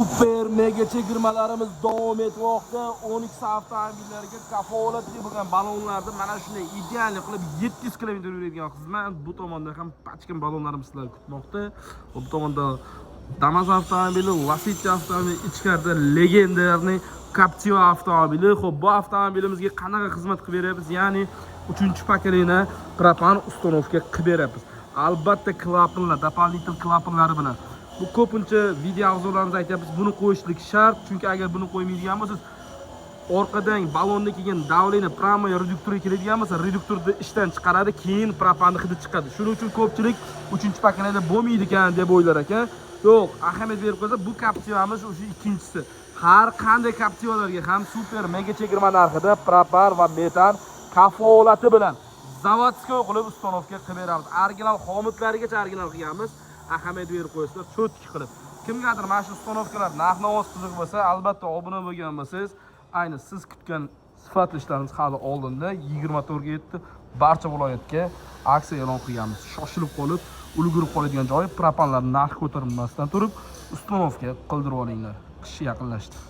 Super mega chegirmalarimiz davom etmoqda. 12 avtomobillarga kafolatli bo'lgan ballonlarni mana shunday ideal qilib 700 km yuradigan xizmat. Bu tomonda ham pachka ballonlarimiz sizlarni kutmoqda. Bu tomonda Damas avtomobili, Lacetti avtomobili, ichkarida легендарный Captiva avtomobili. Xo'p, bu avtomobilimizga qanaqa xizmat qilib beryapmiz? Ya'ni 3-поколение propan установка qilib beryapmiz. Albatta klapanlar, дополнительный klapanlari bilan. Bu ko'pincha video a'zolarimiz aytyapmiz, buni qo'yishlik shart, chunki agar buni qo'ymaydigan bo'lsangiz, orqadan ballonda kelgan давление прямо reduktorga keladigan bo'lsa, reduktorni ishdan chiqaradi, keyin propanni hidi chiqadi. Shuning uchun ko'pchilik 3-поколение bo'lmaydi ekan deb o'ylar ekan. Yo'q, ahamiyat berib qo'ysa, bu Captivamiz o'sha ikkinchisi. Har qanday Captivalarga ham super mega chegirma narxida propan va metan kafolati bilan заводской qilib установка qilib beramiz. Original xomutlarigacha original qilganmiz. Ahamiyat berib qo'yasizlar, чётко qilib. Kimgadir mana shu установка lar narx-navosi qiziq bo'lsa, albatta obuna bo'lgan bo'lsangiz, ayni siz kutgan sifatli ishlarimiz hali oldinda. 24 ga 7 barcha viloyatga aksiya e'lon qilganmiz. Shoshilib qolib, ulgurib qoladigan joyi, propanlar narxi ko'tarilmasdan turib, установка qildirib olinglar. Qish yaqinlashdi.